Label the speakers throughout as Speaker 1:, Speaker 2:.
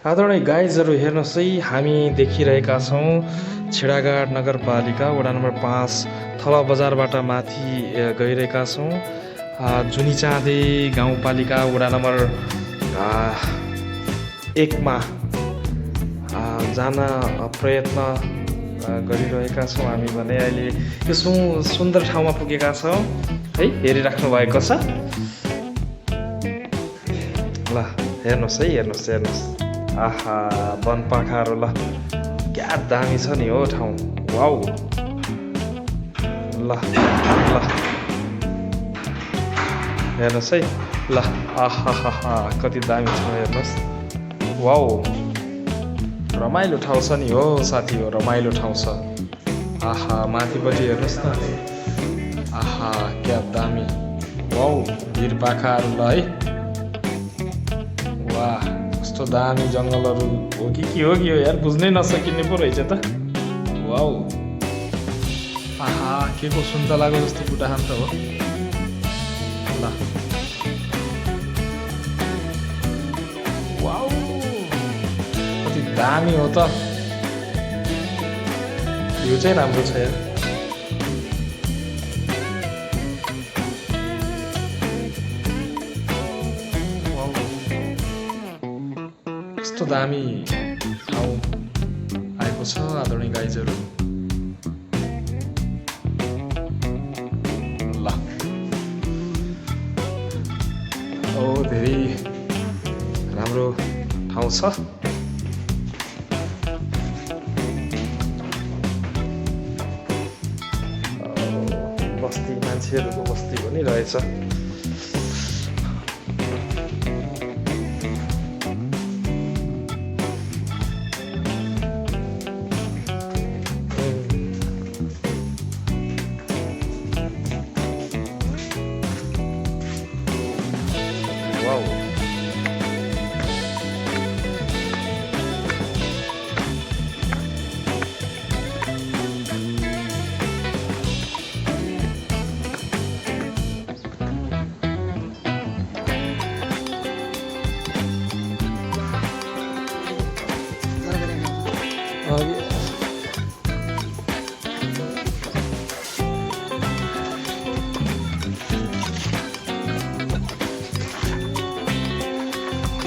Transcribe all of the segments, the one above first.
Speaker 1: आदरणीय गाइजहरू हेर्नुहोस् है, हामी देखिरहेका छौँ छेडाघाट नगरपालिका वडा नम्बर 5 थला बजारबाट माथि गइरहेका छौँ। जुनीचाँदे गाउँपालिका वडा नम्बर 1 मा जान प्रयत्न गरिरहेका छौँ हामी भने। अहिले यो सुन्दर ठाउँमा पुगेका छौँ है, हेरिराख्नु भएको छ। ल हेर्नुहोस् है, हेर्नुहोस् आहा वनपाखाहरू ल क्या दामी छ नि हो ठाउँ। वाउ ल ल हेर्नुहोस् है, ल आहा कति दामी छ हेर्नुहोस्। वाउ रमाइलो ठाउँ छ नि हो साथी, हो रमाइलो ठाउँ छ। आहा माथिपट्टि हेर्नुहोस् न, आहा क्या दामी। वाउ भिरपाखाहरू ल है, वाह कस्तो दामी जङ्गलहरू हो कि के हो यार, बुझ्नै नसकिने पो रहेछ त। वाउ आहा के को सुन्तलाको जस्तो बुटाहान त हो। ल वाउ कति दामी हो त, यो चाहिँ राम्रो छ यार। कस्तो दामी ठाउँ आएको छ आदरणीय गाइजहरू। ल धेरै राम्रो ठाउँ छ। बस्ती मान्छेहरूको बस्ती पनि रहेछ।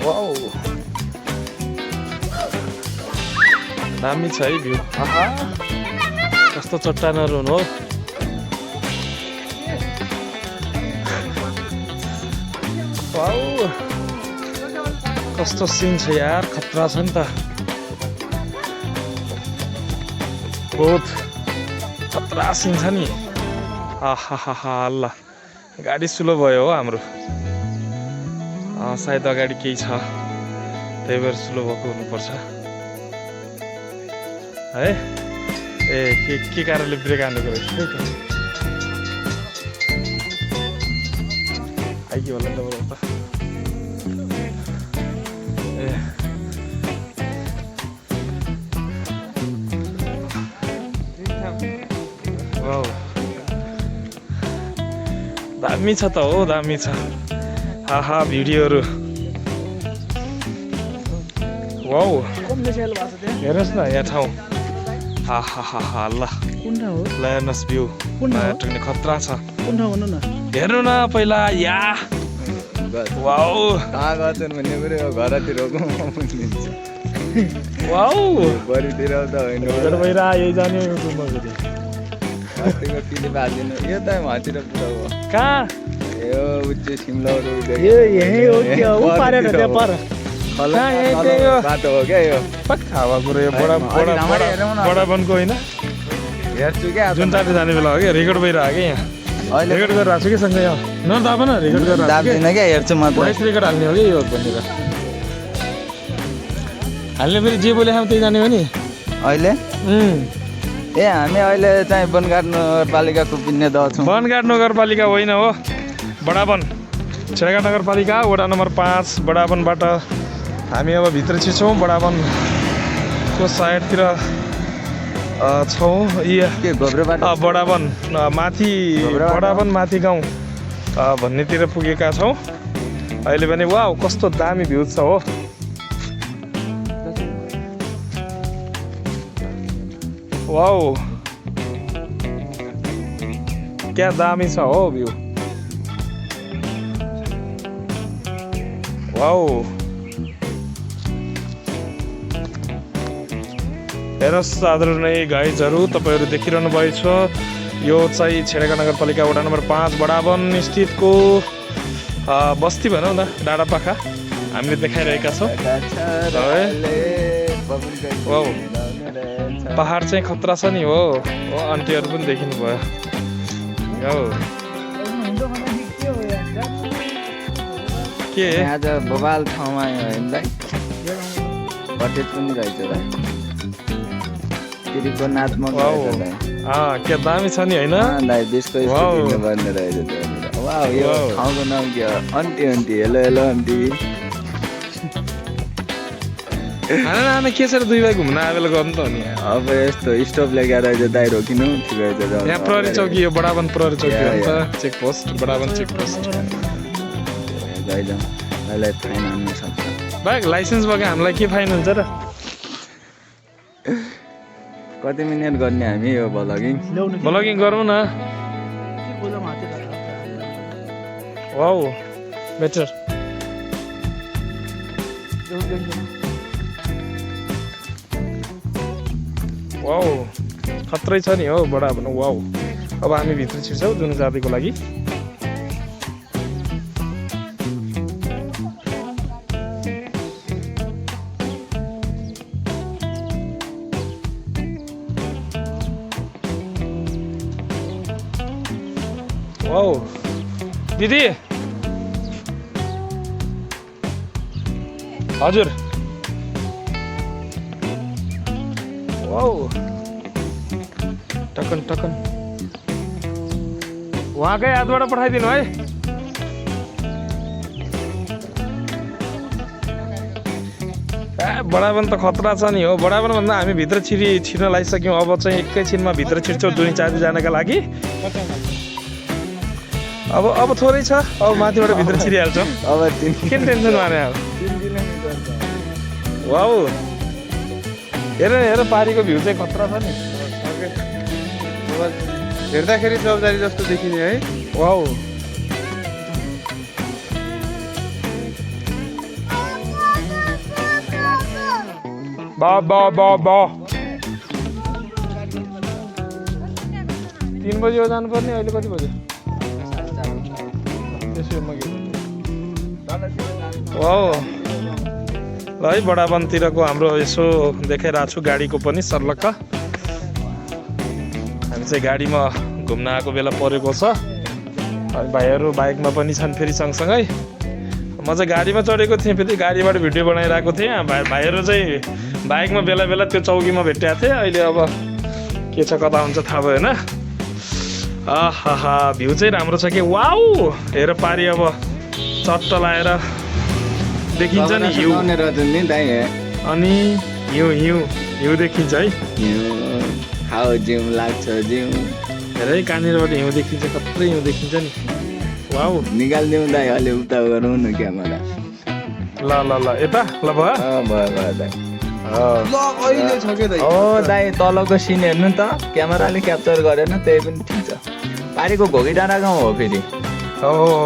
Speaker 1: वाउ दामी छ है भ्यू। आहा कस्तो चट्टानहरू हो। वाउ कस्तो सिन छ यार, खतरा छ नि त, बहुत खतरा सिन छ नि। आहा ल गाडी स्लो भयो हो हाम्रो, सायद अगाडि केही छ त्यही भएर स्लो भएको हुनुपर्छ है। ए के कारणले ब्रेक हानेको रहेछ है त, आइके होला नि त। ए वाउ दामी छ त हो, दामी छ। आहा भिडियोहरू वाउ हेर्नुहोस् न यहाँ ठाउँ। आहा ल हेर्नुहोस् भ्यू खतरा छ। हेर्नु न पहिला या वाउ
Speaker 2: घरतिर
Speaker 1: वाउ
Speaker 2: बढीतिर त होइन
Speaker 1: यही जाने
Speaker 2: यो त मातिर पुरा हो।
Speaker 1: कहाँ
Speaker 2: यो उच्च सिमलाहरू
Speaker 1: यही हो कि उ पारेर त्यहाँ पर
Speaker 2: बाटो हो क्या यो
Speaker 1: हावा कुरो। यो बडा वनको होइन,
Speaker 2: हेर्छु क्या
Speaker 1: जुन चाँडै जाने बेला हो क्या। रेकर्ड भइरहेको क्या यहाँ, रेकर्ड गरिरहेको छु कि सँगै यहाँ नदाब न, रेकर्ड गरिरहेको
Speaker 2: क्या हेर्छु म
Speaker 1: भोइस रेकर्ड हाल्ने हो कि यो भनेर हाल्ने। फेरि जे बोले त्यही जाने हो नि
Speaker 2: अहिले। ए हामी अहिले चाहिँ वनगाड नगरपालिकाको पिन्ने दह छौँ।
Speaker 1: वनगाड नगरपालिका होइन हो, बडावन छेडाघाट नगरपालिका वडा नम्बर 5 बडावनबाट हामी अब भित्र छिर्छौँ। बडावनको साइडतिर छौँ। बडावन माथि, बडावन माथि गाउँ भन्नेतिर पुगेका छौँ अहिले पनि। वाउ कस्तो दामी भ्यू छ हो। वाउ क्या दामी छ हो भ्यू वाउ हेर्नुहोस् आदरणीय गाइजहरू तपाईँहरू देखिरहनु भएको छ यो चाहिँ छेडेका नगरपालिका वडा नम्बर 5 बडावन स्थितको बस्ती भनौँ न डाँडापाखा हामीले देखाइरहेका छौँ वाउ पहाड चाहिँ खतरा छ नि हो आन्टीहरू पनि देखिनु भयो के
Speaker 2: आज बबाल ठाउँमा हामीलाई कटेज पनि रहेछ दाइ तिरीको नाचमा
Speaker 1: के दामी छ नि होइन
Speaker 2: दाइ त्यसको भन्ने रहेछ वाउ यो ठाउँको नाम के हो aunty aunty hello hello aunty
Speaker 1: खाना के छ 2 भाइ घुम्न आवेला गर्नु त हो नि
Speaker 2: अब यस्तो स्टप ल्याएर चाहिँ दाइ रोकिनु ठिकै छ
Speaker 1: यहाँ प्रहरी चौकी यो बडावन प्रहरी चौकी हो नि त चेक पोस्ट बडावन चेक पोस्ट
Speaker 2: गइल अहिले फाइन हान्न सक्छ
Speaker 1: भाइ लाइसेन्स भएको हामीलाई के फाइन हुन्छ र
Speaker 2: कति मिनेट गर्ने हामी यो
Speaker 1: ब्लगिङ गरौँ न वाउ बेटर वाउ खत्रै छ नि हो बडा भनौँ वाउ अब हामी भित्र छिर्छौँ जुन जातिको लागि वाउ दिदी हजुर वाउ टकन टकन उहाँकै हातबाट पठाइदिनु है बडावन त खतरा छ नि हो बडावन भन्दा हामी भित्र छिर्न लागिसक्यौँ अब चाहिँ एकैछिनमा भित्र छिर्छौँ दुई चार्ज जानका लागि अब थोरै छ अब माथिबाट भित्र छिरिहाल्छौँ
Speaker 2: अब
Speaker 1: किन टेन्सन माने अब वाउ हेर पारीको भ्यू चाहिँ खतरा छ नि
Speaker 3: हेर्दाखेरि चौतारी जस्तो देखिने है
Speaker 1: वाउ बा 3 बजी हो जानुपर्ने अहिले कति बज्यो वाउ ल है बडावनतिरको हाम्रो यसो देखाइरहेको छु गाडीको पनि सर्लक्क हामी चाहिँ गाडीमा घुम्न आएको बेला परेको छ भाइहरू बाइकमा पनि छन् फेरि सँगसँगै म चाहिँ गाडीमा चढेको थिएँ फेरि गाडीबाट भिडियो बनाइरहेको थिएँ भाइहरू चाहिँ बाइकमा बेला बेला त्यो चौकीमा भेटेको थिएँ अहिले अब के छ कता हुन्छ थाहा भएन आहा भ्यू चाहिँ राम्रो छ कि वाउ हेर पारी अब चट्ट लाएर देखिन्छ नि हिउँ अनि हिउँ देखिन्छ है
Speaker 2: खाऊ जिउँ लाग्छ जिउँ
Speaker 1: हेर है कहाँनिरबाट हिउँ देखिन्छ कत्रै हिउँ देखिन्छ नि वाउ
Speaker 2: निकालिदिउँ दाइ अहिले उता गरौँ न क्यामेरा
Speaker 1: ल यता ल भयो
Speaker 2: दाइ तलको सिन हेर्नु त क्यामेराले क्याप्चर गरेन त्यही पनि ठिक छ पारीको घोगी डाँडा गाउँ हो फेरि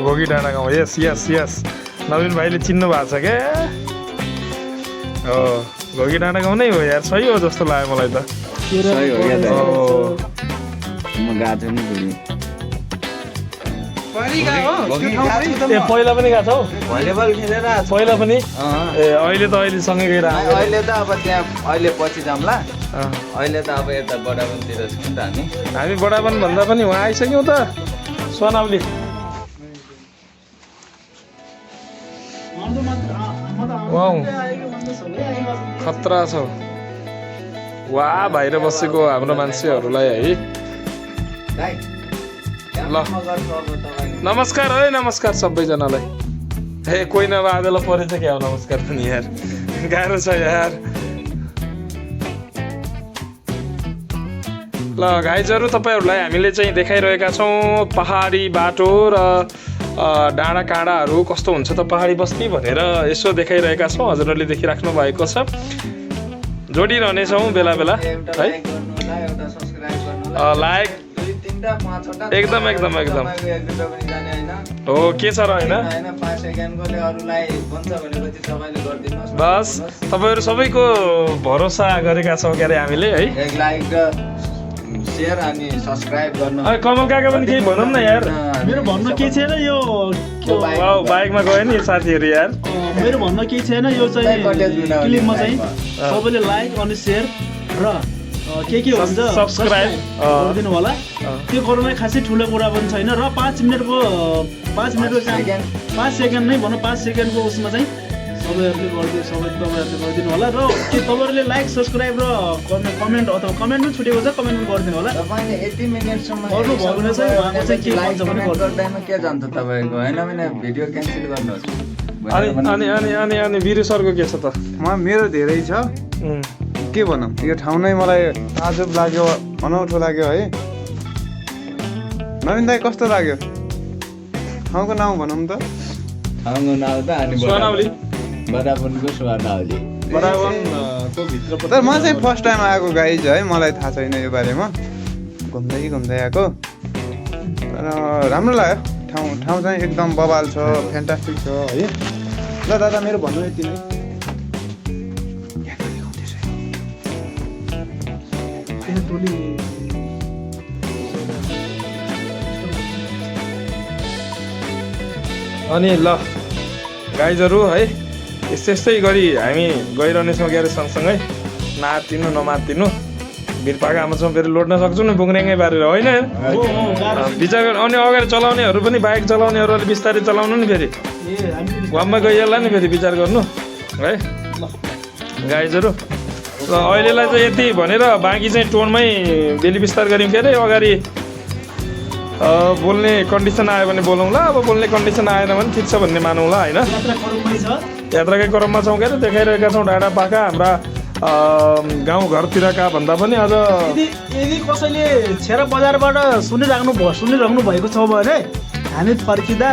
Speaker 1: घोगी डाँडा गाउँ यस यस यस नवीन भाइले चिन्नु भएको छ क्या घोगी डाँडा गाउँ नै हो यार सही हो जस्तो लाग्यो मलाई त
Speaker 2: सही हो क्या म गएको छु नि
Speaker 1: पहिला पनि गएको छौ
Speaker 2: भलिबल खेलेर
Speaker 1: पहिला पनि अहिले त अहिले सँगै गइरहेको
Speaker 2: अहिले त अब त्यहाँ अहिले पछि जाउँला अहिले त अब यता बडावनतिर छौँ नि त
Speaker 1: हामी बडावन भन्दा पनि उहाँ आइसक्यौँ त सोनाउली वाउ खतरा छ वाह बाहिर बसेको हाम्रो मान्छेहरूलाई है ल नमस्कार है नमस्कार सबैजनालाई हे कोही नभए आवेला परेछ क्या नमस्कार पनि यार गाह्रो छ यार ल गाइजहरू तपाईँहरूलाई हामीले चाहिँ देखाइरहेका छौँ पहाडी बाटो र डाँडा काँडाहरू कस्तो हुन्छ त पहाडी बस्ती भनेर यसो देखाइरहेका छौँ हजुरहरूले देखिराख्नु भएको छ जोडिरहनेछौँ बेला बेला है
Speaker 2: गर्नलाई एउटा सब्स्क्राइब गर्नलाई
Speaker 1: लाइक
Speaker 2: 2 3 टा 5 वटा
Speaker 1: एकदम एकदम एकदम
Speaker 2: तपाईको 1 रुपैयाँ पनि जाने हैन
Speaker 1: हो के छ र हैन
Speaker 2: हैन 5 सेकेन्डकोले अरुलाई भन्छ भनेपछि तपाईले गर्दिनुस्
Speaker 1: बस तपाईहरु सबैको भरोसा गरेका छौं के अरे हामीले है
Speaker 2: एक लाइक र शेयर अनि सब्स्क्राइब गर्न
Speaker 1: कमल काका पनि केही भनौँ न यार
Speaker 4: मेरो भन्न केही छैन यो
Speaker 1: वाउ बाइकमा गयो नि साथीहरु यार
Speaker 4: मेरो भन्न केही छैन यो चाहिँ क्लिपमा चाहिँ सबैले लाइक अनि शेयर र के हुन्छ
Speaker 1: सब्स्क्राइब
Speaker 4: गरिदिनु होला त्यो गर्नुलाई खासै ठुलो कुरा पनि छैन र 5 मिनेटको 5 सेकेन्ड नै भनौँ 5 सेकेन्डको उसमा चाहिँ सबैहरूले गरिदिनु होला र के तपाईँहरूले लाइक सब्स्क्राइब र कमेन्ट अथवा कमेन्ट पनि छुटेको छ कमेन्ट पनि गरिदिनु होला
Speaker 2: तपाईले 80 मिनेटसम्म
Speaker 4: गर्नु भयो भने चाहिँ उहाँको चाहिँ के भन्छ भने
Speaker 2: गर्दैमा के जान्छ तपाईको हैन भने भिडियो क्यान्सल गर्नुहोस्
Speaker 1: अनि अनि अनि अनि वीर सरको के छ त
Speaker 3: मेरो धेरै छ के भनौँ यो ठाउँ नै मलाई ताजुब लाग्यो अनौठो लाग्यो है नवीन दाइ कस्तो लाग्यो ठाउँको नाम भनौँ त
Speaker 2: ठाउँको नाम त अनि
Speaker 1: सोनाउली
Speaker 2: बराबरको सोनाउली
Speaker 1: बराबरको भित्र
Speaker 3: तर म चाहिँ फर्स्ट टाइम आएको गाइज है मलाई थाहा छैन यो बारेमा घुम्दै आएको तर राम्रो लाग्यो ठाउँ चाहिँ एकदम बवाल छ फ्यान्टास्टिक छ है ल दादा मेरो भन्नु यति नै
Speaker 1: अनि ल गाइजहरू है यस्तै गरी हामी गइरहनेछौँ के अरे सँगसँगै नातिनु नमातिनु भिरपाका आमासँग फेरि लोड्न सक्छौँ नि बुङ्रेङ्गै पारेर होइन विचार अनि अगाडि चलाउनेहरू पनि बाइक चलाउनेहरू अलिक बिस्तारै चलाउनु नि फेरि घाममा गइहाल्ला नि फेरि विचार गर्नु है गाइजहरू र अहिलेलाई चाहिँ यति भनेर बाँकी चाहिँ टोनमै बेली विस्तार गऱ्यौँ के अरे अगाडि बोल्ने कन्डिसन आयो भने बोलौँला अब बोल्ने कन्डिसन आएन भने ठिक छ भन्ने मानौँला होइन यात्राकै क्रममा छौँ के अरे देखाइरहेका छौँ डाँडा पाखा हाम्रा गाउँघरतिरका भन्दा पनि अझ
Speaker 4: यदि कसैले छेरा बजारबाट सुनिराख्नु भएको छ भने हामी फर्किँदा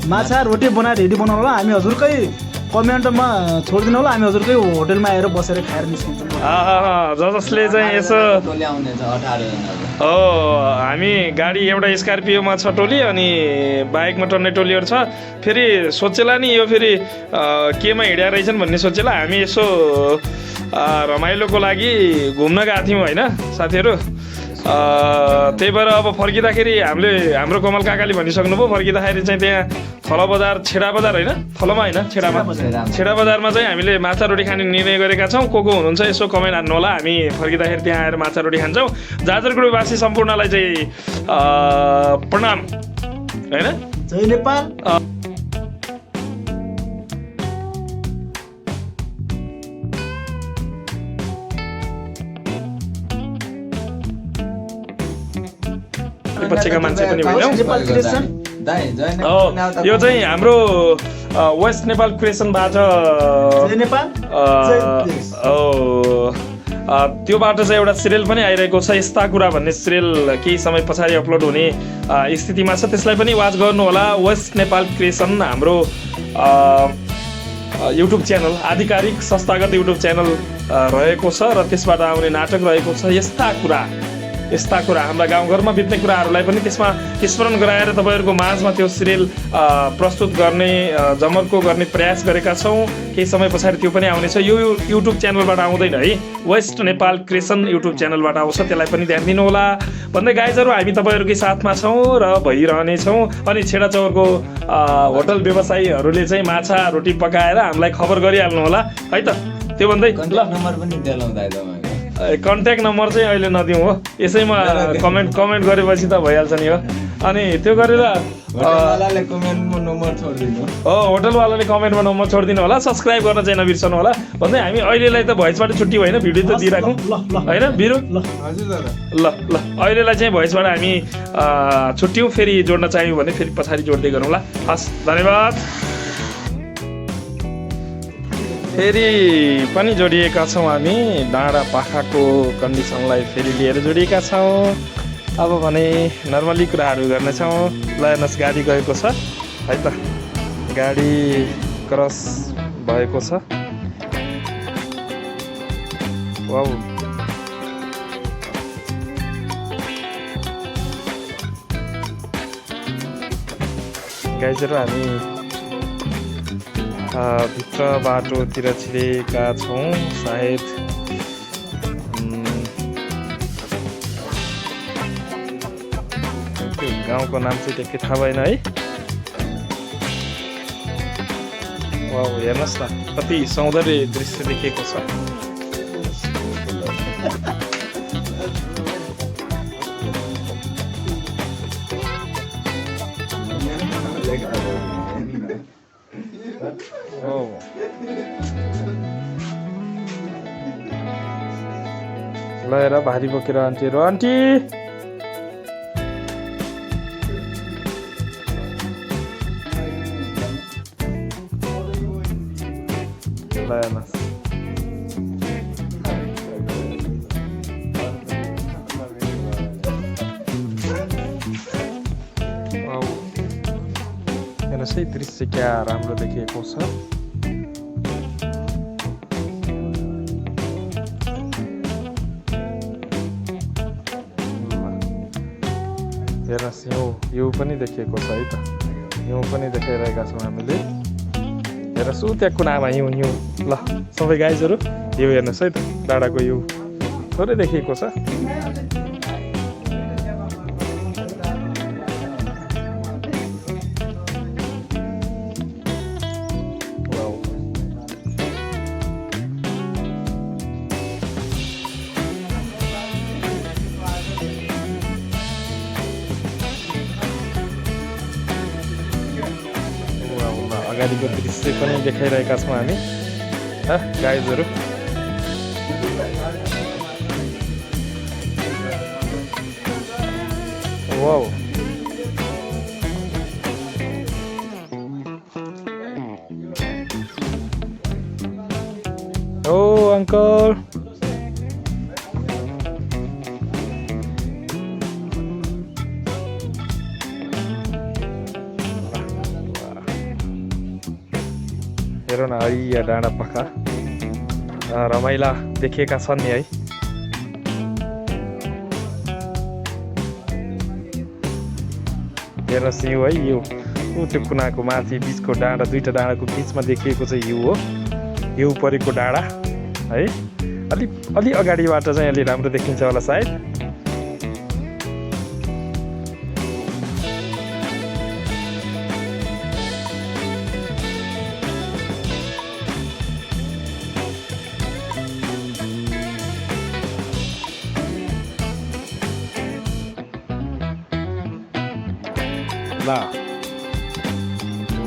Speaker 4: माछा रोटी बनाएर रेडी बनाउनु होला हामी हजुरकै कमेन्टमा छोडिदिनु होला हामी हजुरकै होटलमा आएर बसेर खाएर निस्किन्छौँ
Speaker 1: जसले चाहिँ यसो
Speaker 2: आउने छ 18 जना
Speaker 1: हो हामी गाडी एउटा स्कर्पियोमा छ टोली अनि बाइकमा टन्ने टोलीहरू छ फेरि सोचेला नि यो फेरि केमा हिँड्या रहेछन् भन्ने सोचेला हामी यसो रमाइलोको लागि घुम्न गएको थियौँ होइन साथीहरू त्यही भएर अब फर्किँदाखेरि हाम्रो कमल काकाले भनिसक्नुभयो फर्किँदाखेरि चाहिँ त्यहाँ थला बजार छेडा बजार होइन थलोमा होइन छेडा बजारमा चाहिँ हामीले माछा रोटी खाने निर्णय गरेका छौँ को हुनुहुन्छ यसो कमेन्ट हान्नु होला हामी फर्किँदाखेरि त्यहाँ आएर माछा रोटी खान्छौँ जाजरगुडवासी सम्पूर्णलाई चाहिँ प्रणाम होइन
Speaker 4: जय नेपाल
Speaker 1: पछिका मान्छे पनि होइनौ यो चाहिँ हाम्रो वेस्ट नेपाल क्रिएसनबाट त्योबाट चाहिँ एउटा सिरियल पनि आइरहेको छ यस्ता कुरा भन्ने सिरियल केही समय पछाडि अपलोड हुने स्थितिमा छ त्यसलाई पनि वाच गर्नु होला वेस्ट नेपाल क्रिएसन हाम्रो युट्युब च्यानल आधिकारिक संस्थागत युट्युब च्यानल रहेको छ र त्यसबाट आउने नाटक रहेको छ यस्ता कुरा हाम्रा गाउँघरमा बित्ने कुराहरूलाई पनि त्यसमा स्मरण गराएर तपाईँहरूको माझमा त्यो सिरियल प्रस्तुत गर्ने जमर्को गर्ने प्रयास गरेका छौँ केही समय पछाडि त्यो पनि आउनेछ यो युट्युब च्यानलबाट आउँदैन है वेस्ट नेपाल क्रिएसन युट्युब च्यानलबाट आउँछ त्यसलाई पनि ध्यान दिनु होला भन्दै गाइजहरू हामी तपाईँहरूकै साथमा छौँ र भइरहनेछौँ अनि छेडाचौरको होटल व्यवसायीहरूले चाहिँ माछा रोटी पकाएर हामीलाई खबर गरिहाल्नु होला है त त्यो भन्दै कन्ट्याक्ट नम्बर चाहिँ अहिले नदिउँ हो यसैमा कमेन्ट गरेपछि त भइहाल्छ नि हो अनि त्यो गरेर
Speaker 2: होटलवालाले कमेन्टमा नम्बर छोडिदिनु
Speaker 1: होटलवालाले कमेन्टमा नम्बर छोडिदिनु होला सब्स्क्राइब गर्न चाहिँ नबिर्सनु होला भन्दै हामी अहिलेलाई त भोइसबाट छुट्टी होइन भिडियो त दिइराखौँ होइन बिरु ल अहिलेलाई चाहिँ भोइसबाट हामी छुट्यौँ फेरि जोड्न चाह्यौँ भने फेरि पछाडि जोड्दै गरौँ ल हस् धन्यवाद फेरि पनि जोडिएका छौँ हामी डाँडा पाखाको कन्डिसनलाई फेरि लिएर जोडिएका छौँ अब भने नर्मली कुराहरू गर्नेछौँ ल हेर्नुहोस् गाडी गएको छ है त गाडी क्रस भएको छ वाउ गाइजहरू हामी भित्र बाटोतिर छिरेका छौँ सायद त्यो गाउँको नाम चाहिँ ट्याक्कै थाहा भएन है। वाउ हेर्नुहोस् न कति सौन्दर्य दृश्य देखिएको छ। ल हेर भारी बोकेर आन्टीहरू आन्टी ल हेर्नुहोस् हेर्नुहोस् है दृश्य क्या राम्रो देखिएको छ। हेर्नुहोस् हिउँ पनि देखिएको छ है त। हिउँ पनि देखाइरहेका छौँ हामीले। हेर्नुहोस् त्यहाँ कुनामा हिउँ ल सबै गाइजहरू हिउँ हेर्नुहोस् है त। डाँडाको हिउँ थोरै देखिएको छ। अगाडिको दृश्य पनि देखाइरहेका छौँ हामी गाइजहरू। वाउ ओ अङ्कल हेर न हरिया डाँडा पखा रमाइला देखिएका छन् नि है। हेर्नुहोस् हिउँ है यो त्यो कुनाको माथि बिचको डाँडा दुईवटा डाँडाको बिचमा देखिएको चाहिँ हिउँ हो। हिउँ परेको डाँडा है। अलि अगाडिबाट चाहिँ अलि राम्रो देखिन्छ होला सायद।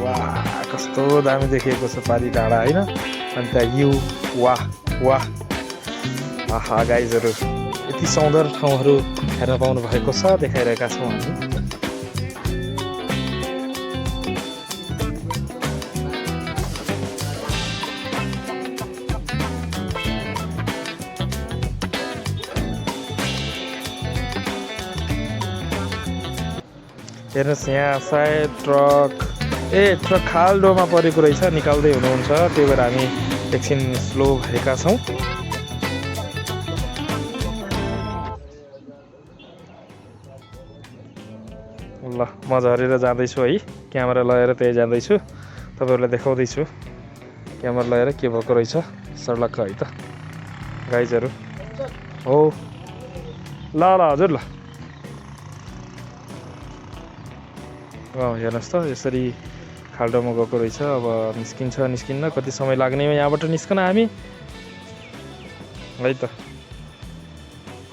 Speaker 1: वाह कस्तो दामी देखिएको छ पारी डाँडा होइन। अनि त्यहाँ हिउँ वाह वाह आहा गाइजहरू यति सुन्दर ठाउँहरू हेर्न पाउनु भएको छ देखाइरहेका छौँ हामी। हेर्नुहोस् यहाँ सायद ट्रक खाल्डोमा परेको रहेछ निकाल्दै हुनुहुन्छ। त्यही भएर हामी एकछिन स्लो भएका छौँ। ल म झरेर जाँदैछु है। क्यामेरा लगाएर त्यही जाँदैछु तपाईँहरूलाई देखाउँदैछु क्यामेरा लगाएर के भएको रहेछ सर्लक्क है त गाइजहरू। हो ल हजुर ल हेर्नुहोस् त यसरी खाल्डोमा गएको रहेछ। अब निस्किन्न कति समय लाग्ने हो यहाँबाट निस्कन हामी है त।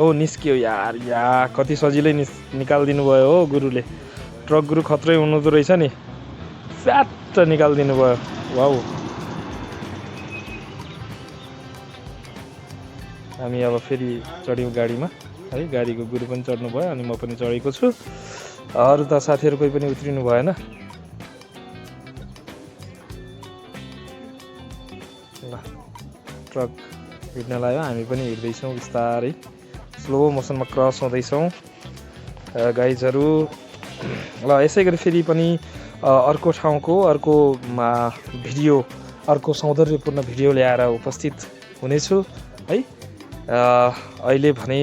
Speaker 1: ओ निस्कियो यार कति सजिलै निकालिदिनु भयो हो गुरुले। ट्रक गुरु खत्रै हुनुहुँदो रहेछ नि फ्याट निकालिदिनु भयो। वाउ हामी अब फेरि चढ्यौँ गाडीमा है। गाडीको गुरु पनि चढ्नु भयो अनि म पनि चढेको छु। अरू त साथीहरू कोही पनि उत्रिनु भएन। ल ट्रक हिँड्न लाग्यो हामी पनि हिँड्दैछौँ बिस्तारै स्लो मोसनमा क्रस हुँदैछौँ गाइजहरू। ल यसै गरी फेरि पनि अर्को ठाउँको अर्को भिडियो अर्को सौन्दर्यपूर्ण भिडियो ल्याएर उपस्थित हुनेछु है। अहिले भने